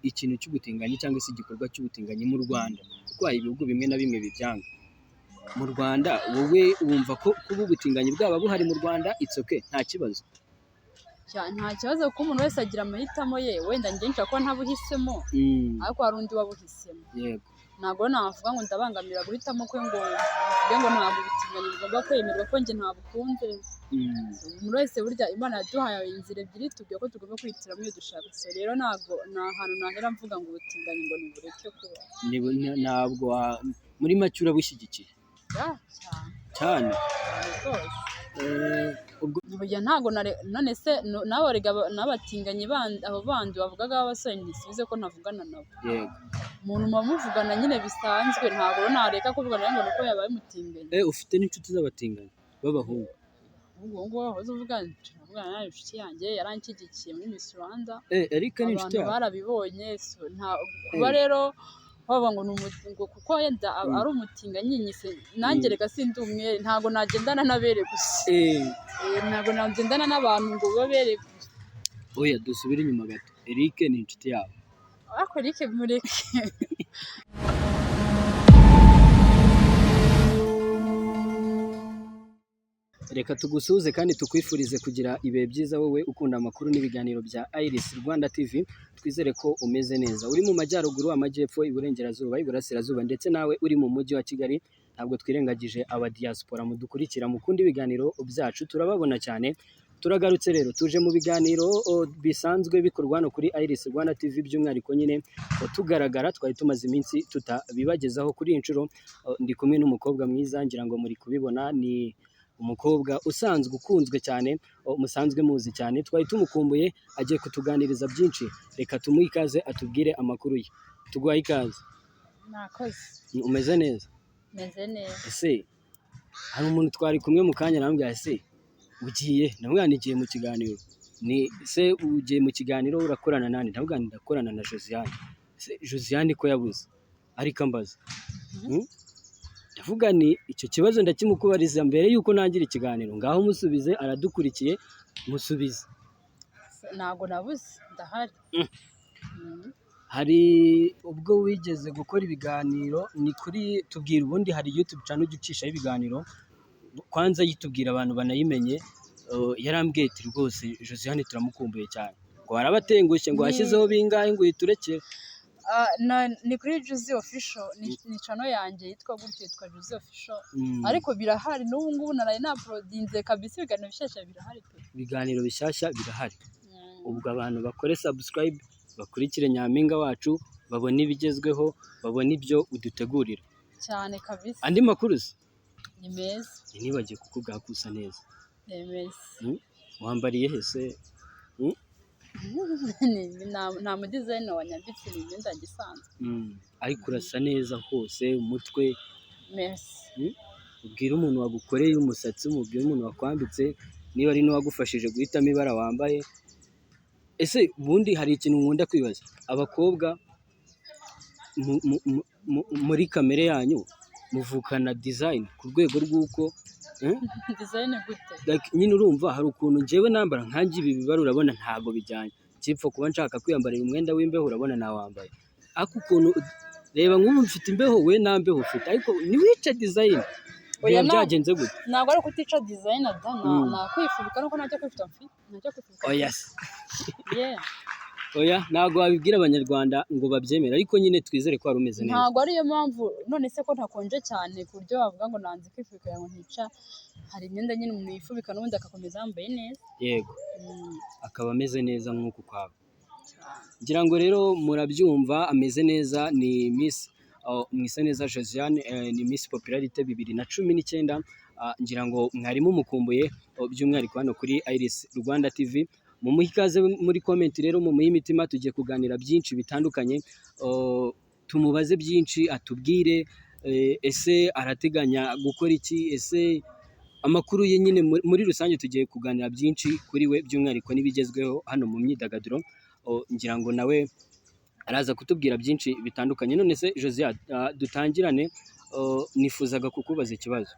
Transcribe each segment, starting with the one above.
Ikintu cy'ubutinganyi cyangwa se igikorwa cy'ubutinganyi mu Rwanda, kuko hari ibihugu bimwe na bimwe bibyanga. Mu Rwanda wowe wumva ko kuba ubutinganyi bwaba buhari mu Rwanda, it's okay, nta kibazo? Nta kibazo, kuko umuntu wese agira amahitamo ye. Wenda njye nshobora kuba ntabuhisemo, ariko hari undi wabuhisemo. Ntabwo navuga ngo ndabangamira guhitamo kwe, ngo mvuge ngo ntabwo ubutinganyi bugomba kwemerwa ko njye ntabukunze. Umuntu wese, burya Imana yaduhaye inzira ebyiri, tubwiye ko tugomba kwihitiramo iyo dushaka. So rero ntabwo nta hantu nahera mvuga ngo ubutinganyi ngo nibureke kuba. Ntabwo muri make urabushyigikiye? Yeah, cyane. Cyane? Cyane rwose. Ubwo Burya ntabwo none se nawe erega n'abatinganyi bandi, abo bandi bavugaga b'abasore, ntisubize ko ntavugana nabo. Umuntu muba muvugana nyine bisanzwe, ntabwo rero nareka kuvugana nawe ngo nuko yabaye umutinganyi. Ufite n'inshuti z'abatinganyi b'abahungu? Ubwo ngubu wahoze uvuga, turavugana nawe, inshuti yanjye yaranshyigikiye muri Miss Rwanda. Eric ni inshuti Abantu yawe? barabibonye. So, nta kuba rero bavuga ngo ni ngo kuko wenda ari umutinganyi nyise nanjye. Reka sindi umwere, ntabwo nagendana n'abere gusa. Ntabwo nagendana n'abantu ngo babere gusa. Oya, dusubire inyuma gato. Eric ni inshuti yawe? Ariko Eric mureke. Reka tugusuhuze kandi tukwifurize kugira ibihe byiza, wowe ukunda amakuru n'ibiganiro bya Iris Rwanda TV. Twizere ko umeze neza, uri mu majyaruguru, amajyepfo, iburengerazuba, iburasirazuba, ndetse nawe uri mu mujyi wa Kigali. Ntabwo twirengagije aba diaspora mudukurikira, mukunda ibiganiro byacu, turababona cyane. Turagarutse rero, tuje mu biganiro bisanzwe bikorwa hano kuri Iris Rwanda TV, by'umwihariko nyine tugaragara twari tumaze iminsi tutabibagezaho. Kuri iyi nshuro ndi kumwe n'umukobwa mwiza, ngira ngo muri kubibona, ni umukobwa usanzwe ukunzwe cyane, musanzwe muzi cyane, twari tumukumbuye, agiye kutuganiriza byinshi. Reka tumuhe ikaze atubwire amakuru ye. Tuguhaye ikaze. Mwakoze. Umeze neza? Meze neza. Ese hari umuntu twari kumwe mu kanya arambwira: "Ese ugiye?" Ndamubwira nti: "Ngiye mu kiganiro." Ni se ugiye mu kiganiro urakorana nande? Ndamubwira nti: "Ndakorana na Josiane." "Ese Josiane ko yabuze?" Ariko ambaza. Ndavuga ni icyo kibazo ndakimukubariza mbere yuko ntangira ikiganiro. Ngaho musubize, aradukurikiye, musubize. Ntabwo nabuze, ndahari. Hari ubwo wigeze gukora ibiganiro, ni kuri tubwira, ubundi hari YouTube channel ujya ucishaho ibiganiro, kwanza yitubwira abantu banayimenye. Yarambwiye ati: "Rwose Josiane turamukumbuye cyane," ngo warabatengushye, ngo washyizeho bingahe ngo uhite urekera. Ah, ni kuri Juzi Official, ni channel yanjye yitwa gutyo, yitwa Juzi Official. Ariko birahari n'ubu ngubu, naraye nauploadinze kabisa, ibiganiro bishyashya birahari pe. Ibiganiro bishyashya birahari. Ubwo abantu bakore subscribe, bakurikire nyampinga wacu, babone ibigezweho, babone ibyo udutegurira. Cyane kabisa. Andi makuru se? Ni meza. Ntibagiye kukubwira ko usa neza. Ni meza. Wambariye he se? Nta mudesigner wanyambitse, ni imyenda yanjye isanzwe. Ariko urasa neza hose, umutwe. Merci. Ubwire umuntu wagukoreye umusatsi, umubwire umuntu wakwambitse, niba ari n'uwagufashije guhitamo ibara wambaye. Ese ubundi hari ikintu nkunda kwibaza: abakobwa muri kamere yanyu muvukana design ku rwego rw'uko, eh? Design gute? Like, nyine urumva hari ukuntu njyewe nambara, nkanjye ibi bibara urabona ntabwo bijyanye, kipfa kuba nshaka kwiyambarira umwenda w'imbeho, urabona nawambaye, ariko ukuntu reba nk'ubu mfite imbeho, we nta mbeho ufite, ariko ntiwice design. Oya, Biba byagenze gute? Ntabwo ari ukutica design da, nakwifubika nuko ntacyo kwifubika mfite, ntacyo kwifubika. Oya se. Yeah. Oya, ntabwo wabibwira Abanyarwanda ngo babyemere, ariko nyine twizere ko wari umeze neza. Ntabwo ariyo mpamvu. None se ko ntakonje cyane ku buryo bavuga ngo nanze kwifubika ngo ntica? Hari imyenda nyine umuntu yifubika n'ubundi agakomeza yambaye neza. Yego, akaba ameze neza nk'uku kwawe. Ngira ngo rero murabyumva, ameze neza, ni Miss Mwiseneza Josiane, ni Miss Popularity 2019. Ngira ngo mwari mumukumbuye, by'umwihariko hano kuri Iris Rwanda TV. Mumuhe ikaze muri comment rero, mumuhe imitima, tugiye kuganira byinshi bitandukanye, tumubaze byinshi, atubwire ese arateganya gukora iki, ese amakuru ye nyine muri rusange. Tugiye kuganira byinshi kuri we, by'umwihariko n'ibigezweho hano mu myidagaduro. Ngira ngo nawe araza kutubwira byinshi bitandukanye. None se Josiane, dutangirane, nifuzaga kukubaza ikibazo.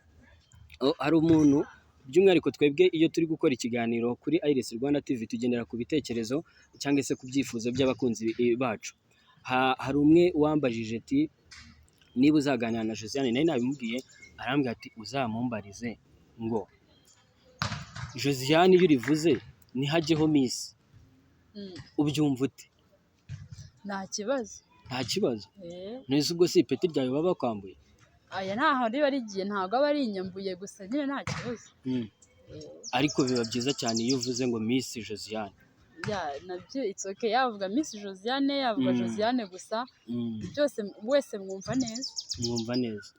Hari umuntu By'umwihariko twebwe iyo turi gukora ikiganiro kuri Iris Rwanda TV tugendera ku bitekerezo cyangwa se ku byifuzo by'abakunzi bacu. Hari umwe wambajije ati niba uzaganira na Josiane, nari nabimubwiye, arambwira ati uzamumbarize ngo Josiane iyo urivuze ntihajyeho Miss, ubyumva ute? Nta kibazo. Nta kibazo. None ubwo si ipeti ryawe baba bakwambuye? Aya ntaho riba rigiye, ntabwo aba ari inyambuye gusa nyine nta kibazo. Ariko biba byiza cyane iyo uvuze ngo Miss Josiane. Ya nabyo it's okay, yavuga Miss Josiane, yavuga Josiane gusa, byose wese mwumva neza. Mwumva neza.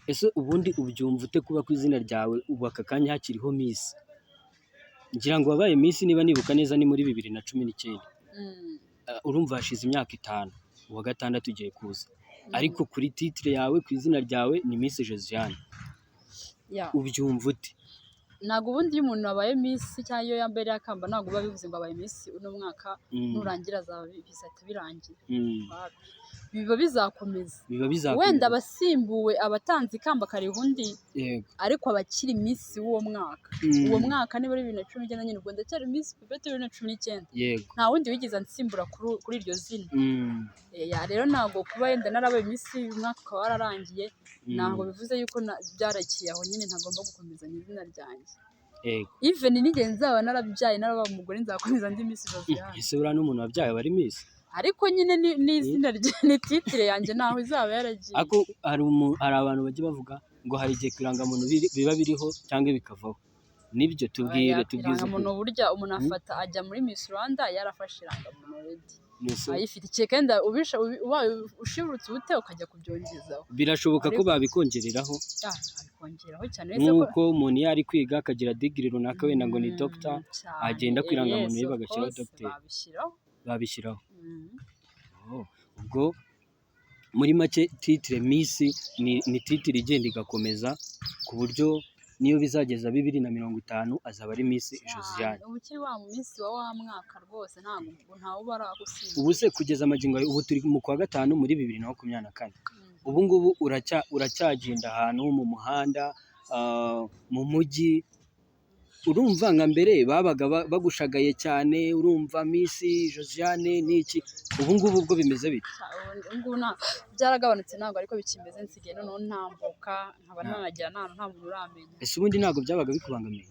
Ese ubundi ubyumva ute kuba ku izina ryawe ubu aka kanya hakiriho Miss? Ngira ngo wabaye Miss niba nibuka neza ni muri 2019. Urumva hashize imyaka 5, uwa 6 ugiye kuza. Ariko kuri titre yawe ku izina ryawe ni Miss Josiane. Ubyumva ute? Ntabwo ubundi iyo umuntu abaye Miss cyangwa iyo yambaye iriya kamba ntabwo biba bivuze ngo abaye Miss uno mwaka, nurangira azaba bizahita birangira. Biba bizakomeza. Wenda abasimbuwe abatanze ikamba kariho undi, ariko abakiri Miss w'uwo mwaka. Uwo mwaka niba ari 2019 nyine ubwo ndacyari Miss Pepete 2019. Nta wundi wigeze ansimbura kuri iryo zina. Rero ntabwo kuba yenda narabaye Miss umwaka ukaba wararangiye, ntabwo bivuze yuko byarakiye aho nyine ntagomba gukomezanya izina ryanjye. Even n'igihe nzaba narabyaye naraba umugore nzakomeza ndi Miss Josiane. Ese buriya n'umuntu wabyaye aba ari Miss? Ariko nyine ni izina rye, ni titire yanjye ntaho izaba yaragiye. Ariko hari abantu bajya bavuga ngo hari igihe ku irangamuntu biba biriho cyangwa bikavaho. Nibyo tubwire, tubwize. Irangamuntu burya umuntu afata ajya muri Miss Rwanda yarafashe irangamuntu already. Ayifite kereka wenda ubaye ushibutse ubute ukajya kubyongezaho. Birashoboka ko babikongereraho. Babikongeraho cyane. Nk'uko umuntu iyo ari kwiga akagira degree runaka wenda ngo ni doctor, agenda ku irangamuntu ye bagashyiraho doctor. Babishyiraho. Ubwo muri make titre Miss ni titre igenda igakomeza ku buryo niyo bizageza 2050 azaba ari Miss Josiane. Ubu ukiri wa Miss wa mwaka rwose ntabwo ntawe uba aragusimbura. Ubu se kugeza amagingo ubu turi mu kwa 5 muri 2024. Ubu ngubu uracyagenda ahantu mu muhanda, mu mujyi, urumva nka mbere babaga bagushagaye cyane, urumva Miss Josiane n'iki, ubu ngubu ubwo bimeze bite? Ubu ngubu byaragabanutse ntabwo ariko bikimeze, nsigaye noneho ntambuka nkaba ntanagera nta muntu uramenya. Ese ubundi ntabwo byabaga bikubangamiye?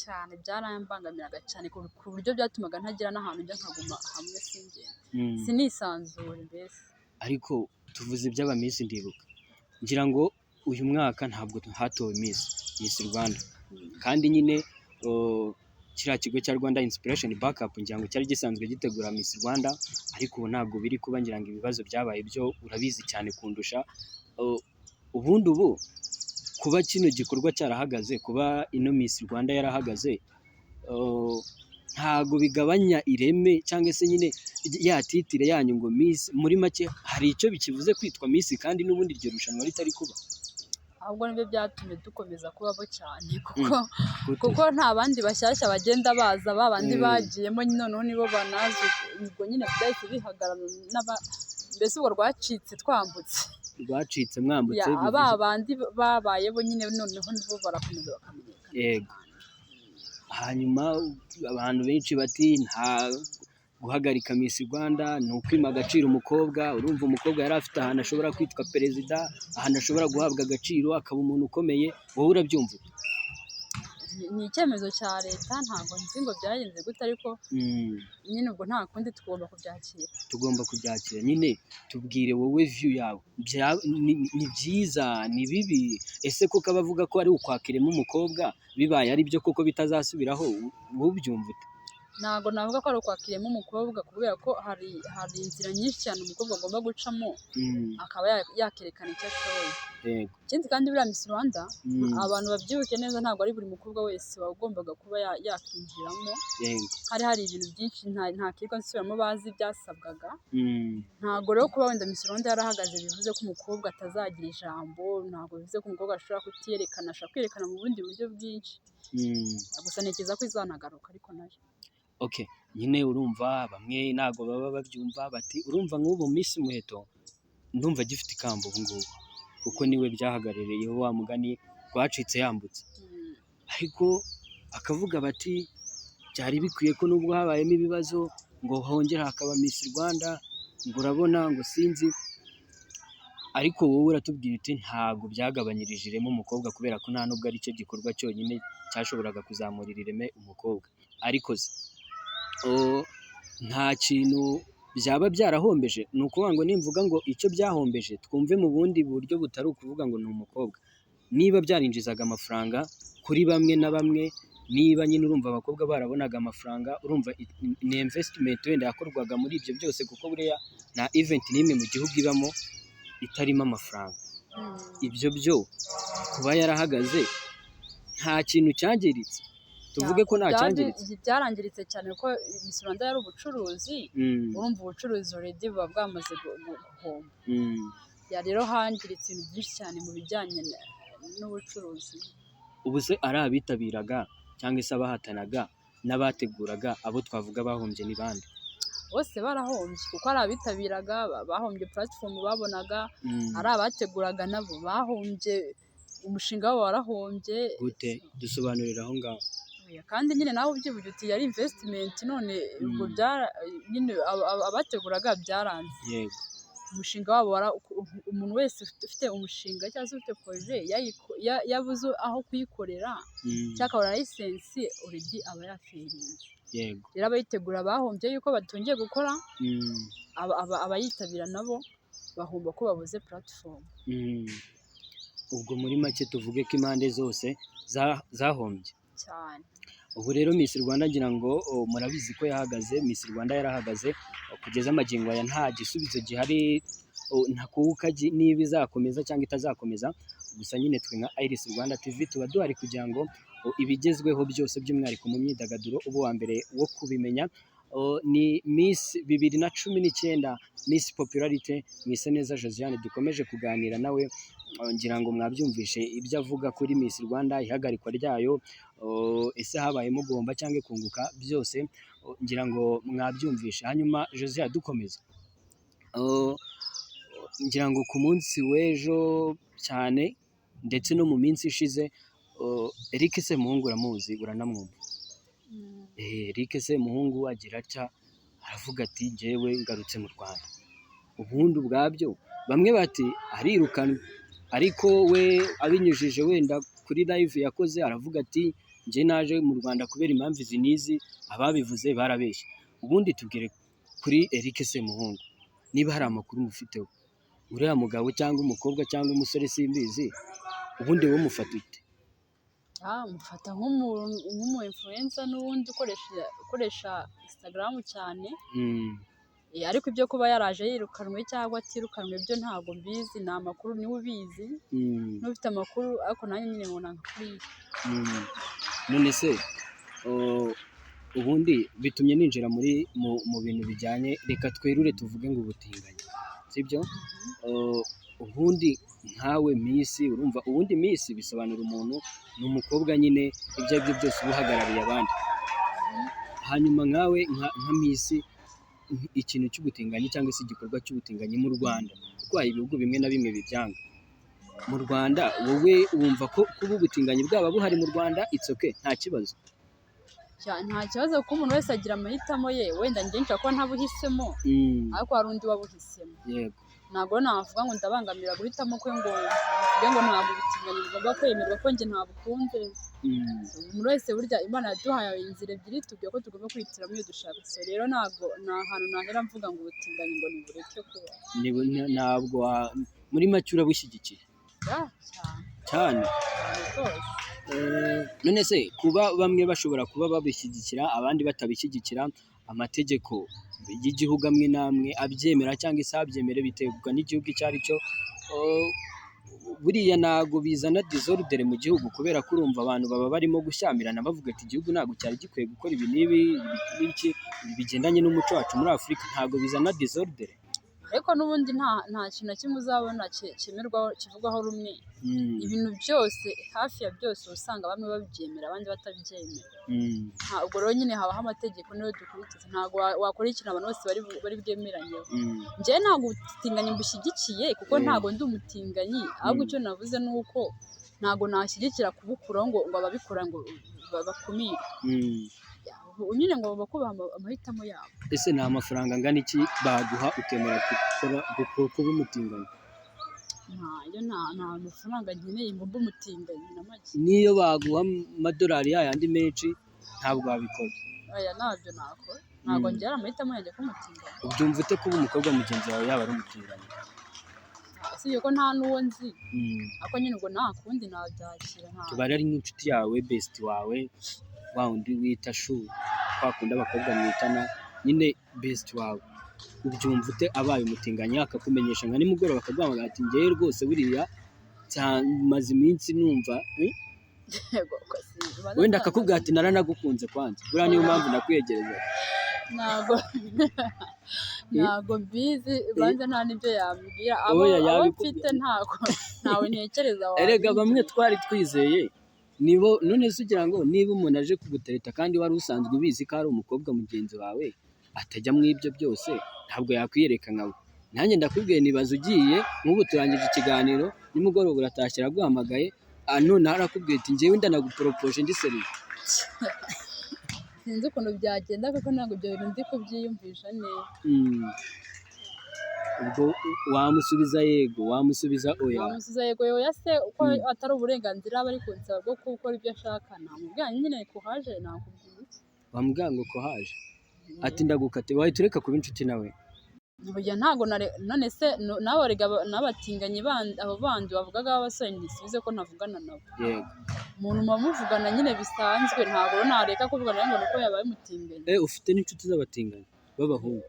Cyane byarambangamiye cyane ku buryo byatumaga ntagira n'ahantu njya nkaguma hamwe singende, sinisanzure mbese. Ariko tuvuze iby'aba Miss ndibuka, ngira ngo uyu mwaka ntabwo hatowe Miss Rwanda, kandi nyine kiriya kigo cya Rwanda Inspiration Backup ngira ngo cyari gisanzwe gitegura Miss Rwanda, ariko ubu ntabwo biri kuba, ngira ngo ibibazo byabaye byo urabizi cyane kundusha. Ubundi ubu kuba kino gikorwa cyarahagaze, kuba ino Miss Rwanda yarahagaze, ntabwo bigabanya ireme cyangwa se nyine ya titire yanyu ngo Miss, muri make hari icyo bikivuze kwitwa Miss kandi n'ubundi iryo rushanwa ritari kuba? Ahubwo nibyo byatumye dukomeza kubaho cyane kuko nta bandi bashyashya bagenda baza, babandi bagiyemo noneho nibo banazi, ubwo nyine byahise bihagarara, mbese ubwo rwacitse twambutse. Rwacitse mwambutse. Ba bandi babayeho nyine noneho nibo barakomeza bakamenyekana. Yego. Hanyuma abantu benshi bati nta guhagarika Miss Rwanda ni ukwima agaciro umukobwa, urumva umukobwa yari afite ahantu ashobora kwitwa perezida, ahantu ashobora guhabwa agaciro akaba umuntu ukomeye, wowe urabyumva? Ni icyemezo cya leta, ntabwo nzi ngo byagenze gute, ariko nyine ubwo nta kundi tugomba kubyakira. Tugomba kubyakira nyine. Tubwire wowe view yawe, ni byiza ni bibi? Ese koko abavuga ko ari ukwakiremo umukobwa bibaye ari byo koko bitazasubiraho, wowe ubyumva ute? Ntabwo navuga ko ari ukwakiremo umukobwa, kubera ko hari inzira nyinshi cyane umukobwa agomba gucamo akaba yakerekana icyo ashoboye. Ikindi kandi buriya Miss Rwanda abantu babyibuke neza, ntabwo ari buri mukobwa wese wagombaga kuba yakinjiramo. Hari ibintu byinshi ntakirwa nsubiramo bazi byasabwaga. Ntabwo rero kuba wenda Miss Rwanda yarahagaze bivuze ko umukobwa atazagira ijambo, ntabwo bivuze ko umukobwa ashobora kutiyerekana, ashobora kwiyerekana mu bundi buryo bwinshi. Gusa ntekereza ko izanagaruka ariko nayo. Okay, nyine urumva bamwe ntabwo baba babyumva bati urumva nk'ubu Miss Muheto ndumva agifite ikamba ubu ngubu kuko niwe byahagarariyeho wa mugani rwacitse yambutse. Ariko bakavuga bati byari bikwiye ko nubwo habayemo ibibazo ngo hongera hakaba Miss Rwanda, ngo urabona ngo sinzi. Ariko wowe uratubwira uti ntabwo byagabanyirije ireme umukobwa, kubera ko nta nubwo ari cyo gikorwa cyonyine cyashoboraga kuzamurira ireme umukobwa. Ariko se nta kintu byaba byarahombeje? Ni ukuvuga ngo nimvuga ngo icyo byahombeje, twumve mu bundi buryo butari ukuvuga ngo ni umukobwa. Niba byarinjizaga amafaranga kuri bamwe na bamwe, niba nyine urumva abakobwa barabonaga amafaranga, urumva ni investment wenda yakorwaga muri ibyo byose, kuko buriya nta event n'imwe mu gihugu ibamo itarimo amafaranga. Ibyo byo kuba yarahagaze nta kintu cyangiritse, tuvuge ko nta cyangiritse. Byarangiritse cyane kuko Miss Rwanda yari ubucuruzi. Urumva ubucuruzi already buba bwamaze guhomba. Ya rero hangiritse ibintu byinshi cyane mu bijyanye n'ubucuruzi. Ubu se ari abitabiraga cyangwa se abahatanaga n'abateguraga, abo twavuga bahombye ni bande? Bose barahombye, kuko ari abitabiraga bahombye platform babonaga, ari abateguraga nabo bahombye, umushinga wabo warahombye. Gute? Dusobanurira aho ngaho. Oya, kandi nyine nawe ubyivugira uti yari investment, none ubwo nyine abateguraga byaranze. Umushinga wabo, umuntu wese ufite umushinga cyangwa se ufite projet yabuze aho kuyikorera cyangwa akabura license, already aba yafailinze. Rero abayitegura bahombye yuko batongeye gukora, abayitabira nabo bahomba ko babuze platform. Ubwo muri make tuvuge ko impande zose zahombye. Cyane. Ubu rero Miss Rwanda, ngira ngo murabizi ko yahagaze, Miss Rwanda yarahagaze, kugeza amagingo aya nta gisubizo gihari, ntakuka niba izakomeza cyangwa itazakomeza. Gusa nyine twe nka Iris Rwanda TV tuba duhari kugira ngo ibigezweho byose, by'umwihariko mu myidagaduro, uba uwa mbere wo kubimenya. Ni Miss 2019, Miss Popularity Mwiseneza Josiane dukomeje kuganira nawe. Ngira ngo mwabyumvishe ibyo avuga kuri Miss Rwanda, ihagarikwa ryayo, ese habayemo guhomba cyangwa kunguka, byose ngira ngo mwabyumvishe. Hanyuma Josiane, dukomeza, ngira ngo ku munsi w'ejo cyane ndetse no mu minsi ishize, Eric Semuhungu uramuzi, uranamwumva. Eric Semuhungu agira atya aravuga ati njyewe ngarutse mu Rwanda. Ubundi ubwabyo bamwe bati arirukanwe, ariko we abinyujije wenda kuri live yakoze aravuga ati njye naje mu Rwanda kubera impamvu izi n'izi, ababivuze barabeshye. Ubundi tubwire kuri Eric Semuhungu niba hari amakuru mufiteho, uriya mugabo cyangwa umukobwa cyangwa umusore simbizi, ubundi wowe umufata ute? Mufata nk'umu influencer n'ubundi ukoresha Instagram cyane. Ariko ibyo kuba yaraje yirukanwe cyangwa atirukanwe byo ntabwo mbizi, ni amakuru niwe ubizi, n'ufite amakuru, ariko nanjye nyine nkubona nka kuriya. None se ubundi bitumye ninjira muri mu bintu bijyanye, reka twerure tuvuge ngo ubutinganyi, sibyo? Ubundi nkawe Miss, urumva ubundi Miss bisobanura umuntu, ni umukobwa nyine ibyo ari byo byose uba uhagarariye abandi. Hanyuma nkawe nka Miss, ikintu cy'ubutinganyi cyangwa se igikorwa cy'ubutinganyi mu Rwanda, kuko hari ibihugu bimwe na bimwe bibyanga, mu Rwanda wowe wumva ko kuba ubutinganyi bwaba buhari mu Rwanda it's okay, nta kibazo? Nta kibazo, kuko umuntu wese agira amahitamo ye. Wenda njye nshobora kuba ntabuhisemo, ariko hari undi wabuhisemo. Ntabwo navuga ngo ndabangamira guhitamo kwe, ngo mvuge ngo ntabwo ubutinganyi bugomba kwemerwa ko njye ntabukunze. Umuntu wese, burya Imana yaduhaye inzira ebyiri, tubwira ko tugomba kwihitiramo iyo dushaka. So rero ntabwo nta hantu nahera mvuga ngo ubutinganyi ngo nibureke kuba. Ntabwo muri make urabushyigikiye? Yeah, cyane. Cyane? Cyane rwose. None se kuba bamwe bashobora kuba babishyigikira abandi batabishyigikira, amategeko y'igihugu amwe n'amwe abyemera cyangwa se abyemere biterwa n'igihugu icyo ari cyo, buriya ntabwo bizana désordre mu gihugu? Kubera ko urumva abantu baba barimo gushyamirana bavuga ati igihugu ntabwo cyari gikwiye gukora ibi n'ibi, ibi n'iki, ibi bigendanye n'umuco wacu muri Afurika, ntabwo bizana désordre? Ariko n'ubundi nta kintu na kimwe uzabona cyemerwaho, kivugwaho rumwe. Ibintu byose, hafi ya byose, uba usanga bamwe babyemera abandi batabyemera. Ubwo rero nyine habaho amategeko, niyo dukurikiza. Ntabwo wakora ikintu abantu bose bari bwemeranyeho. Njyewe ntabwo ubutinganyi mbushyigikiye, kuko ntabwo ndi umutinganyi. Ahubwo icyo navuze ni uko Ntabwo nashyigikira kubukuraho ngo ababikora ngo bakumire. Nyine ngo bakubaha amahitamo yabo. Ese ni amafaranga angana iki baguha ukemera gukora kuba umutinganyi? Ntayo, nta mafaranga nkeneye ngo mbe umutinganyi na make. Niyo baguha amadolari yayandi menshi ntabwo wabikora? Oya, ntabyo nakora, ntabwo ngira amahitamo yanjye kuba umutinganyi. Ubyumva ute kuba umukobwa mugenzi wawe yaba ari umutinganyi? Usibye ko nta n'uwo nzi, ariko nyine ubwo nta kundi nabyakira. Tubare ari nk'inshuti yawe, bestie wawe, wa wundi wita chou, kwa kundi abakobwa mwitana nyine, bestie wawe, ubyumva ute abaye umutinganyi akakumenyesha nka nimugoroba akaguhamagara ati ngewe rwose buriya maze iminsi numva, eh? Yego, ko Wenda akakubwira ati naranagukunze kwanza, buriya niyo mpamvu nakwiyegereza. Ntabwo mbizi, banza nta n'ibyo yambwira. Abo Oya, abo yabikubwira. mfite ntabwo, ntawe ntekereza Erega bamwe wabimbwira. twari twizeye nibo. None se ugira ngo niba umuntu aje kugutereta kandi wari usanzwe ubizi ko ari umukobwa mugenzi wawe atajya mu ibyo byose, ntabwo yakwiyereka nkawe? Nanjye ndakubwiye, nibaza ugiye nk'ubu turangije ikiganiro, nimugoroba uratashye, araguhamagaye, noneho arakubwiye ati njyewe ndanaguporopoje ndi sérieux. Sinzi ukuntu byagenda kuko ntabwo ibyo bintu ndi kubyiyumvisha neza. Ubwo wamusubiza yego, wamusubiza oya? Namusubiza yego, oya se uko atari uburenganzira aba ari kunsaba bwo gukora ibyo ashaka, namubwira nyine kuhaje, nakubwira iki? Wamubwira ngo kohaje, ati ndagukate, wahita ureka kuba inshuti nawe? Burya ntabwo none se nawe erega n'abatinganyi bandi, abo bandi bavugaga b'abasore, ntisubize ko ntavugana nabo. Umuntu muba muvugana nyine bisanzwe, ntabwo rero nareka kuvugana nawe ngo nuko yabaye umutinganyi. Eh, ufite n'inshuti z'abatinganyi b'abahungu?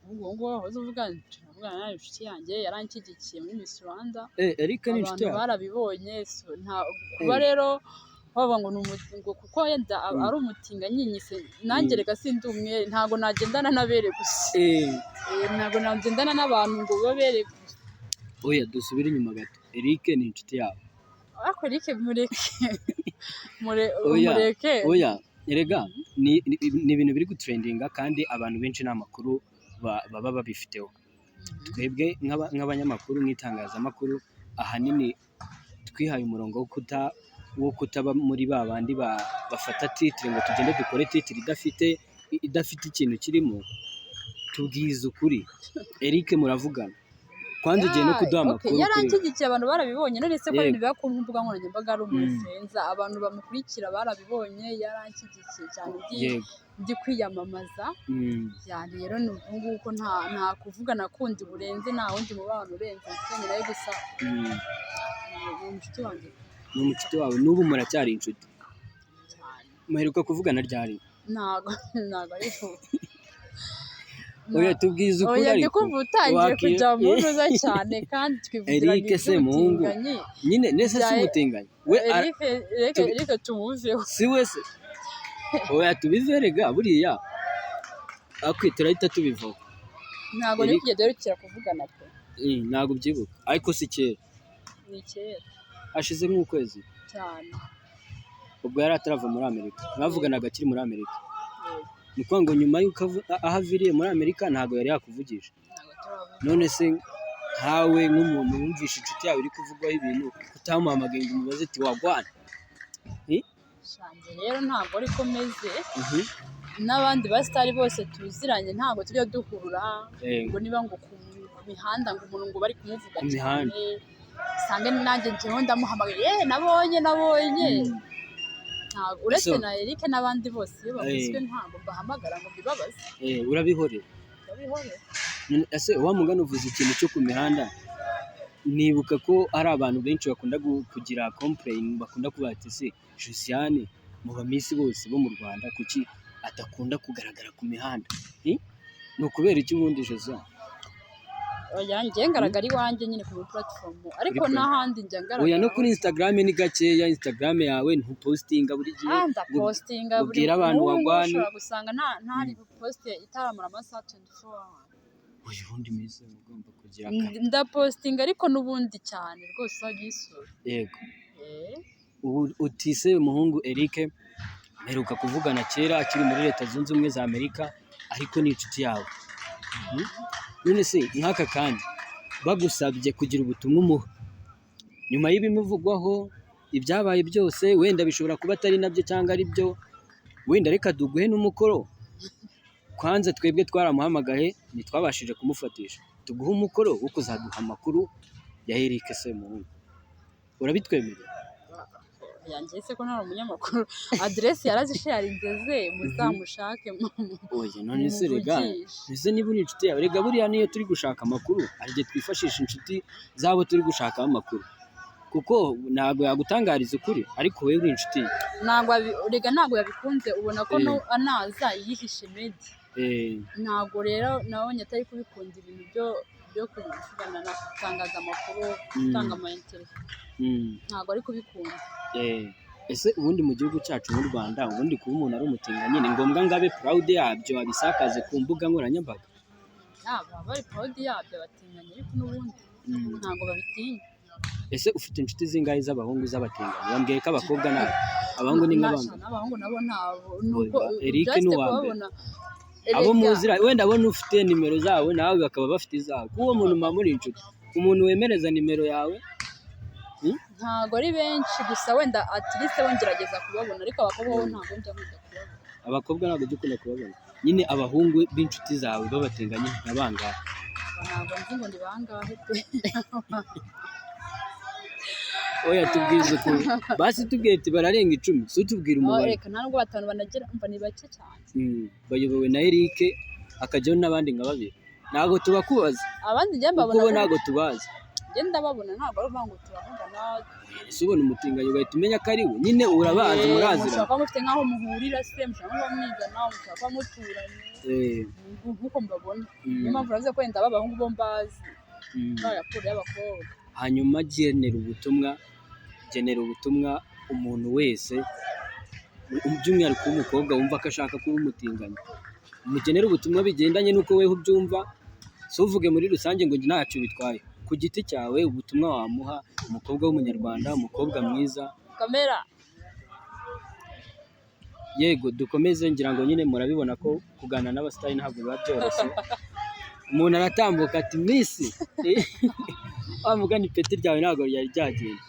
Ubwo ngubu wahoze uvuga, turavugana nawe, inshuti yanjye yaranshyigikiye muri Miss Rwanda. Eh, Eric ni inshuti Abantu yawe? barabibonye. So, nta kuba rero bavuga ngo ni ngo kuko wenda ari umutinganyi nyise nanjye. Reka sindi umwere, ntabwo nagendana n'abere gusa. Ntabwo nagendana n'abantu ngo babere gusa. Oya, dusubire inyuma gato, Eric ni inshuti yawe? Ariko Eric mureke. Oya, mureke. Oya, erega ni ibintu biri gutrendinga kandi abantu benshi nta makuru baba babifiteho. Twebwe nk'abanyamakuru, nk'itangazamakuru, ahanini twihaye umurongo wo kutaba muri ba bandi bafata titre ngo tugende dukore titre idafite ikintu kirimo. Tubwize ukuri, Eric muravugana kwanza, ugiye no kuduha amakuru kuri Yaranshyigikiye, abantu barabibonye. None se ko ibintu biba ku mbuga nkoranyambaga, ari umuinfluencer, abantu bamukurikira barabibonye, yaranshyigikiye cyane ndi kwiyamamaza. Ya, rero ni uku nguku, nta kuvugana kundi burenze, nta wundi mubano urenze mfitanye nawe gusa. Ni umushuti wanjye. Ni umucuti wawe, n'ubu muracyari inshuti? Cyane. Muheruka kuvugana ryari? Ntabwo ari vuba. Oya, tubwize ukuri. Oya, ndi Ariko kumva utangiye kujya mu ntuza cyane kandi twivugiraga Eric se muhungu. iby'ubutinganyi. Nyine nese si umutinganyi we Eric, Eric tumuveho. Si we se? Oya, tubive rega, buriya akwi turahita tubivaho. Ntabwo Eric- nari kujya duherukira kuvugana pe. Ntabwo ubyibuka, ariko si kera? Ni kera. Hashize nk'ukwezi? Cyane. Ubwo yari atarava muri Amerika, mwavuganaga akiri muri Amerika? Yego. Ni ukuvuga ngo nyuma y'uko aho aviriye muri Amerika ntabwo yari yakuvugisha? Ntabwo turavuga. None se nkawe nk'umuntu wumvishe inshuti yawe iri kuvugwaho ibintu, utamuhamagaye ngo umubaze ati wagwana? Shanjye rero ntabwo ariko meze. N'abandi basitari bose tuziranye ntabwo tujya duhura ngo niba ngo ku mihanda ngo umuntu ngo bari kumuvuga Ku mihanda. cyane, usange nanjye njyewe ndamuhamagaye, nabonye. Ntabwo uretse na Eric n'abandi bose iyo bavuzwe ntabwo mbahamagara ngo mbibabaze. Urabihorera? Ndabihorera. None ese wa mugani uvuze ikintu cyo ku mihanda, nibuka ko hari abantu benshi bakunda kugira complain, bakunda kuvuga ati se Josiane mu bamisi bose bo mu Rwanda kuki adakunda kugaragara ku mihanda? Ni ukubera iki ubundi, Josiane? Oya, njye ngaragara iwanjye nyine ku platform, ariko Kuri n'ahandi njya ngaragara. Oya, no kuri Instagram ni gakeya. Instagram yawe ntupostinga buri gihe Ah, ndapostinga buri ubwire abantu nk'ubu ngubu. wagwane. Ushobora gusanga nta ntari post itaramara amasaha 24 hours. Oya, ubundi miss ugomba kugira aka Ndapostinga ariko n'ubundi cyane rwose wajya uyisura. Yego. Ubu utise umuhungu Eric mperuka kuvugana kera akiri muri Leta Zunze Ubumwe za Amerika, ariko ni inshuti yawe. None se nk'aka kanya bagusabye kugira ubutumwa umuha nyuma y'ibimuvugwaho, Ibyabaye byose wenda bishobora kuba atari nabyo cyangwa ari byo, wenda reka duguhe n'umukoro. Kwanza twebwe twaramuhamagaye ntitwabashije kumufatisha, tuguhe umukoro wo kuzaduha amakuru ya Eric Semuhungu, urabitwemerera? Yanjye se ko ntari umunyamakuru? Aderesi yarazisharinze ze, muzamushake. Oya, none se rega Mumuvugishe. Ese niba uri inshuti yawe, rega buriya niyo turi gushaka amakuru hari igihe twifashisha inshuti z'abo turi gushakaho amakuru, kuko ntabwo yagutangariza ukuri, ariko wowe uri inshuti ye. Ntabwo rega ntabwo yabikunze, ubona ko no anaza yihishe Meddy. Ntabwo rero nabonye atari kubikunda ibintu byo kuvugana na gutangaza amakuru, gutanga ama interview, ntabwo ari kubikunda. Ese ubundi mu gihugu cyacu nk'u Rwanda, ubundi kuba umuntu ari umutinganyi ni ngombwa ngo abe proud yabyo, abisakaze ku mbuga nkoranyambaga? Yaba bari proud yabyo abatinganyi, ariko n'ubundi ntabwo babitinya. Ese ufite inshuti zingahe z'abahungu z'abatinganyi? Bambwiye ko abakobwa nabo, abahungu ni nk'abangaba. N'abahungu nabo ntabo, nuko Oya, Eric just ni uwa mbere. kubabona. Abo Erega, muzira wenda abo ufite nimero zabo, nawe bakaba bafite izabo, kuko uwo muntu muba muri inshuti, umuntu wemereza nimero yawe. Ntabwo ari benshi, gusa wenda at least bo ngerageza kubabona, ariko abakobwa bo ntabwo njya nkunda kubabona. Abakobwa ntabwo ujya ukunda kubabona nyine. Abahungu b'inshuti zawe b'abatinganyi nka bangahe? Ntabwo nzi ngo ni bangahe pe. Oya, tubwize ukuri basi, tubwiye ati bararenga 10, si utubwira Oh, umubare. reka, nta nubwo batanu banagera, umva ni bake cyane. Bayobowe na Eric, hakajyaho n'abandi nka babiri, ntabwo tubakubaza. Abandi njye Kuko mbabona bo ntabwo tubazi. Njye ndababona, ntabwo ari ukuvuga ngo turavugana. Ese ubona umutinganyi ugahita umenya ko ari we? Nyine urabazi, muraziranye. Mushobora kuba mufite nk'aho muhurira se, mushobora kuba mwigana, mushobora kuba muturanye, nk'uko mbabona. Niyo mpamvu navuze ko wenda b'abahungu bo mbazi, raporo y'abakobwa. Hanyuma genera ubutumwa umuntu wese, by'umwihariko w'umukobwa wumva ko ashaka kuba umutinganyi. Mugenere ubutumwa bigendanye n'uko weho ubyumva, si uvuge muri rusange ngo ntacyo bitwaye. Ku giti cyawe, ubutumwa wamuha umukobwa w'umunyarwanda, umukobwa mwiza. Kamera. Yego, dukomeze. Ngira ngo nyine murabibona ko kuganira n'abasitari ntabwo biba byoroshye. Umuntu aratambuka ati: "Miss," wa mugani ipeti ryawe ntabwo ryari ryagenda.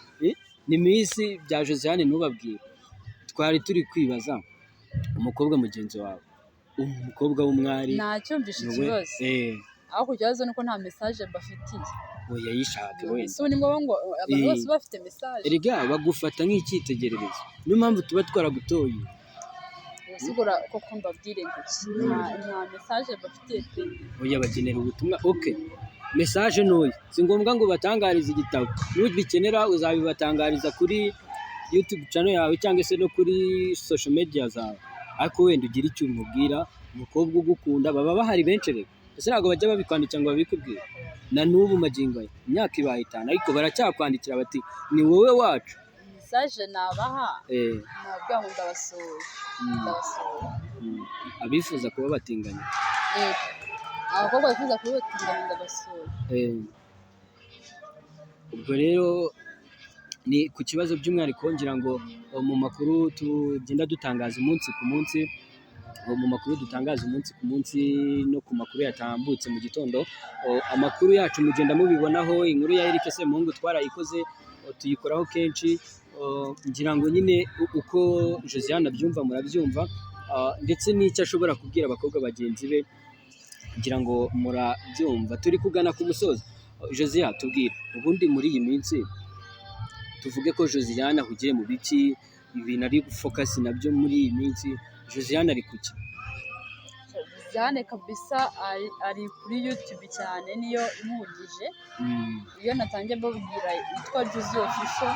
Ni Miss bya Josiane ntubabwire. Twari turi kwibaza umukobwa mugenzi wawe, umukobwa w'umwari. Nacyumvishe. Niwe Ikibazo, aho ku kibazo nuko nta message mbafitiye. Oya, yishake wenda. Ese ubu ni ngombwa ngo abantu bose bafite message? Erega bagufata nk'icyitegererezo, niyo mpamvu tuba twaragutoye. Ubwo koko mbabwire ngo iki? Nta message mbafitiye pe. Oya, bagenera ubutumwa. Okay, message ntoya, si ngombwa ngo batangarize igitabo. Nubikenera uzabibatangariza kuri YouTube channel yawe cyangwa se no kuri social media zawe, ariko wenda ugire icyo umubwira umukobwa ugukunda. Baba bahari benshi rero. Ese ntabwo bajya babikwandikira ngo babikubwire? Na n'ubu magingo aya imyaka ibaye 5, ariko baracyakwandikira bati: "Ni wowe wacu." Message nabaha, nababwira ngo ndabasuye, ndabasuye. Abifuza kuba batinganya. Yego, abakobwa bifuza kubibatinganya, ndabasuye. Ubwo rero ni ku kibazo by'umwihariko, ngira ngo mu makuru tugenda dutangaza umunsi ku munsi, mu makuru dutangaza umunsi ku munsi no ku makuru yatambutse mu gitondo, amakuru yacu mugenda mubibonaho. Inkuru ya Eric Semuhungu twarayikoze, tuyikoraho kenshi. Ngira ngo nyine uko Josiane abyumva murabyumva, ndetse n'icyo ashobora kubwira abakobwa bagenzi be ngira ngo murabyumva. Turi kugana ku musozo. Josiane, tubwire, ubundi muri iyi minsi tuvuge ko Josiane ahugiye mu biki? Ibintu ari focus nabyo muri iyi minsi, Josiane ari kuki? Josiane kabisa ari kuri YouTube cyane, niyo imuhugije. Iyo natangiye mbabwira yitwa Juzi Official.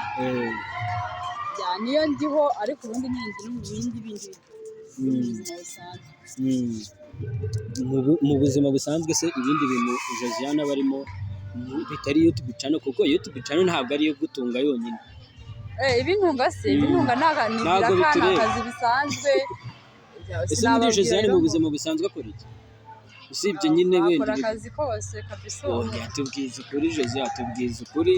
Ya, niyo ndiho, ariko ubundi nyine ndi no mu bindi bindi mu buzima busanzwe. Mu buzima busanzwe se, ibindi bintu Josiane aba arimo bitari YouTube channel, kuko YouTube channel ntabwo ari iyo gutunga yonyine. Ibintunga se, ibintunga ni Ntabwo ibiraka, ni bitureba. akazi bisanzwe. Ese ubundi Sinababwira Josiane rero mu ngo buzima busanzwe akora iki, usibye nyine wenda akora akazi kose kabisa. Oya, tubwize ukuri Josiane, tubwize ukuri,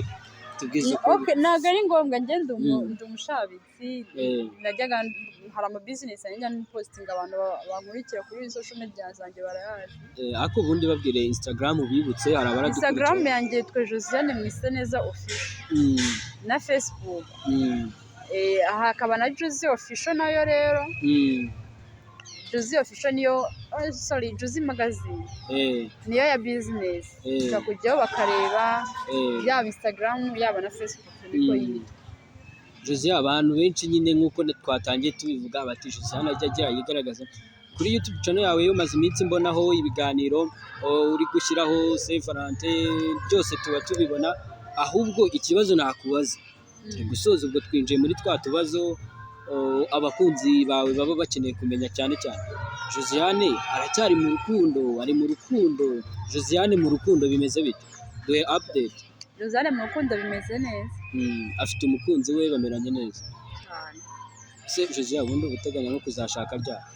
tubwize ukuri. Okay, ntabwo ari ngombwa. Njye ndi umushabitsi. Najyaga, hari ama business njya postinga, abantu bankurikira kuri social media zanjye barayazi. Ariko ubundi babwire Instagram, bibutse, hari Instagram abaradukurikira. yanjye yitwa Josiane Mwiseneza Official, na Facebook. Hakaba na Juzi Official nayo rero. Juzi Official niyo, oh, sorry, Juzi Magazine niyo ya business. Ushobora kujyaho bakareba, yaba Instagram, yaba na Facebook, niko yitwa. Jose, abantu benshi nyine nk'uko twatangiye tubivuga bati Josiane ajya agira yigaragaza kuri YouTube channel yawe. Umaze iminsi mbonaho ibiganiro, uri gushyiraho Saint Valentin, byose tuba tubibona. Ahubwo ikibazo nakubaza, turi gusoza, ubwo twinjiye muri twa tubazo, abakunzi bawe baba bakeneye kumenya cyane cyane. Josiane aracyari mu rukundo? Ari mu rukundo? Josiane mu rukundo bimeze bite? Duhe update. Josiane mu rukundo bimeze neza. Afite umukunzi we, bameranye neza. Cyane. Ese Josiane, ubundi uba uteganya nko kuzashaka ryari?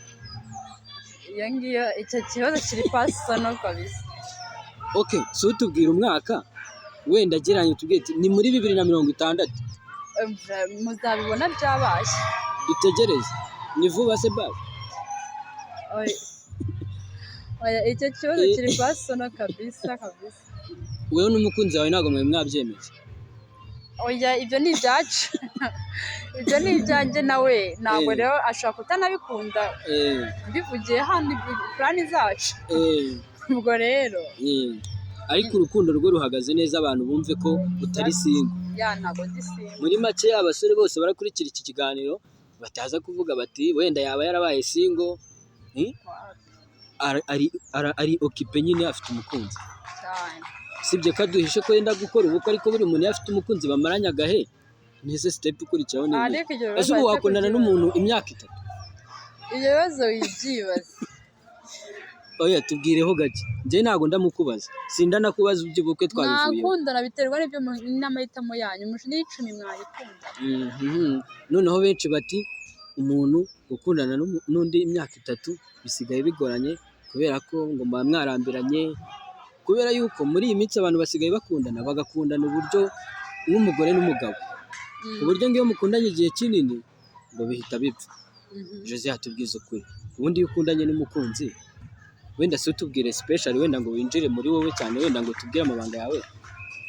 Iyo ngiyo, icyo kibazo kiri personal kabisa. Okay, si utubwira umwaka wenda, agereranya utubwire uti ni muri 2060. Muzabibona byabaye. Dutegereze, ni vuba se basi? Oya. Oya, icyo kibazo kiri personal kabisa kabisa. Wewe n'umukunzi wawe ntabwo mwari mwabyemeza? Oya, ibyo ni ibyacu, ibyo ni ibyanjye nawe, ntabwo rero ashobora kutanabikunda mbivugiye hano plan zacu. Ubwo rero Ariko urukundo rwo ruhagaze neza, abantu bumve ko utari single. Ya, ntabwo ndi single. Muri make, abasore bose barakurikira iki kiganiro bataza kuvuga bati wenda yaba yarabaye single, Ari occupé nyine, afite umukunzi. Cyane. Sibye ko aduhishe ko yenda gukora ubukwe, ariko buri muntu iyo afite umukunzi bamaranye agahe, ntese step ikurikiraho ni iyihe? Ariko ibyo bibazo Ese ubu bahita wakundana kugira- n'umuntu imyaka 3? Ibyo bibazo wibyibaza. Oya, tubwireho gake, njye ntabwo ndamukubaza, sindanakubaza iby'ubukwe, twabivuyeho. Mwakundana, biterwa n'ibyo n'amahitamo yanyu, n'icumi mwayikunda. Noneho benshi bati umuntu gukundana n'undi imyaka 3 bisigaye bigoranye, kubera ko ngo muba mwarambiranye, kubera yuko muri iyi minsi abantu basigaye bakundana, bagakundana uburyo nk'umugore n'umugabo, ku buryo ngo iyo mukundanye igihe kinini ngo bihita bipfa. Jose, yatubwiza ukuri, ubundi iyo ukundanye n'umukunzi, wenda si utubwire special, wenda ngo winjire muri wowe cyane, wenda ngo tubwire amabanga yawe,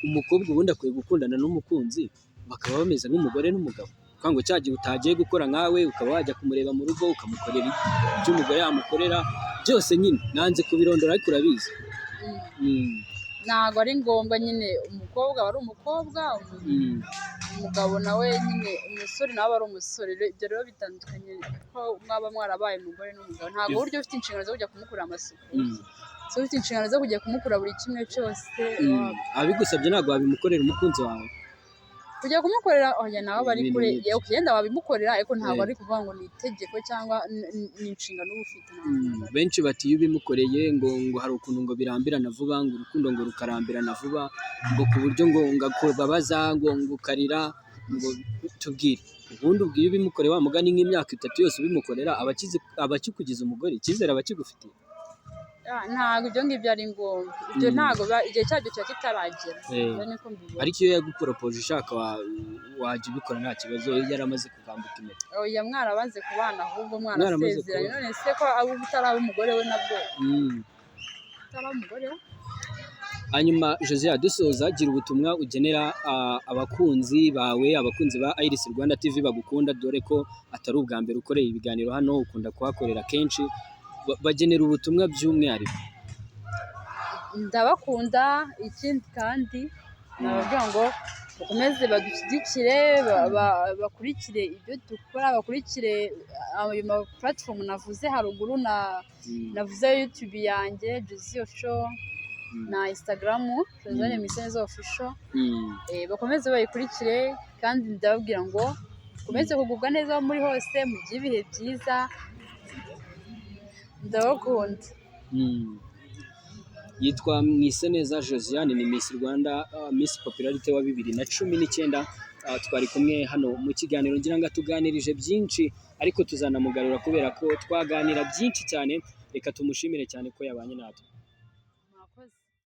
umukobwa ubundi akwiye gukundana n'umukunzi bakaba bameze nk'umugore n'umugabo, kuko ngo cya gihe utagiye gukora nkawe, ukaba wajya kumureba mu rugo, ukamukorera ibyo umugore yamukorera byose nyine, nanze kubirondora ariko urabizi. Ntabwo ari ngombwa nyine, umukobwa aba ari umukobwa, umugabo nawe nyine, umusore nawe aba ari umusore. Ibyo rero bitandukanye ko mwaba mwarabaye umugore n'umugabo, ntabwo buryo ufite inshingano zo kujya kumukorera amasuku, so ufite inshingano zo kujya kumukora buri kimwe cyose. Abigusabye ntabwo wabimukorera umukunzi wawe? Kujya kumukorera, oya, nawe bari Ibintu kure. nk'ibyo. Yewe, kugenda wabimukorera, ariko ntabwo ari kuvuga ngo ni itegeko cyangwa ni inshingano uba ufite. Benshi bati iyo ubimukoreye ngo hari ukuntu ngo birambirana vuba, ngo urukundo ngo rukarambirana vuba, ngo ku buryo ngo akubabaza, ngo ukarira. Ngo tubwire, ubundi ubwo iyo ubimukoreye, wa mugani, nk'imyaka 3 yose ubimukorera, aba akikugize umugore, icyizere aba akigufitiye? Ah, ntabwo ibyo ngibyo ari ngombwa ibyo. Ntabwo igihe cyabyo kiba kitaragera. Ibyo niko mbibona. Ariko iyo yaguporopoje ushaka wajya ubikora nta kibazo, iyo yaramaze kugambika impeta? Oya, mwarabanze kubana ahubwo, Mwaramaze mwarasezeranye. kubana. None se ko aba utaraba umugore we nabwo, utaraba umugore we? Hanyuma Josiah, dusoza, gira ubutumwa ugenera abakunzi bawe, abakunzi ba Iris Rwanda TV bagukunda, dore ko atari ubwa mbere ukoreye ibiganiro hano, ukunda kuhakorera kenshi. Bagenera ubutumwa by'umwihariko. Ndabakunda. Ikindi kandi nababwira ngo bakomeze badushyigikire, bakurikire ibyo dukora, bakurikire ayo ma platform navuze haruguru na navuze YouTube yanjye Josie Official na Instagram Josiane Mwiseneza Official. Bakomeze bayikurikire, kandi ndababwira ngo mukomeze kugubwa neza aho muri hose, mugire ibihe byiza, ndabakunda. Yitwa Mwiseneza Josiane, ni Miss Rwanda, Miss Popularity wa 2019. Twari kumwe hano mu kiganiro, ngira ngo atuganirije byinshi, ariko tuzanamugarura kubera ko twaganira byinshi cyane. Reka tumushimire cyane ko yabanye natwe.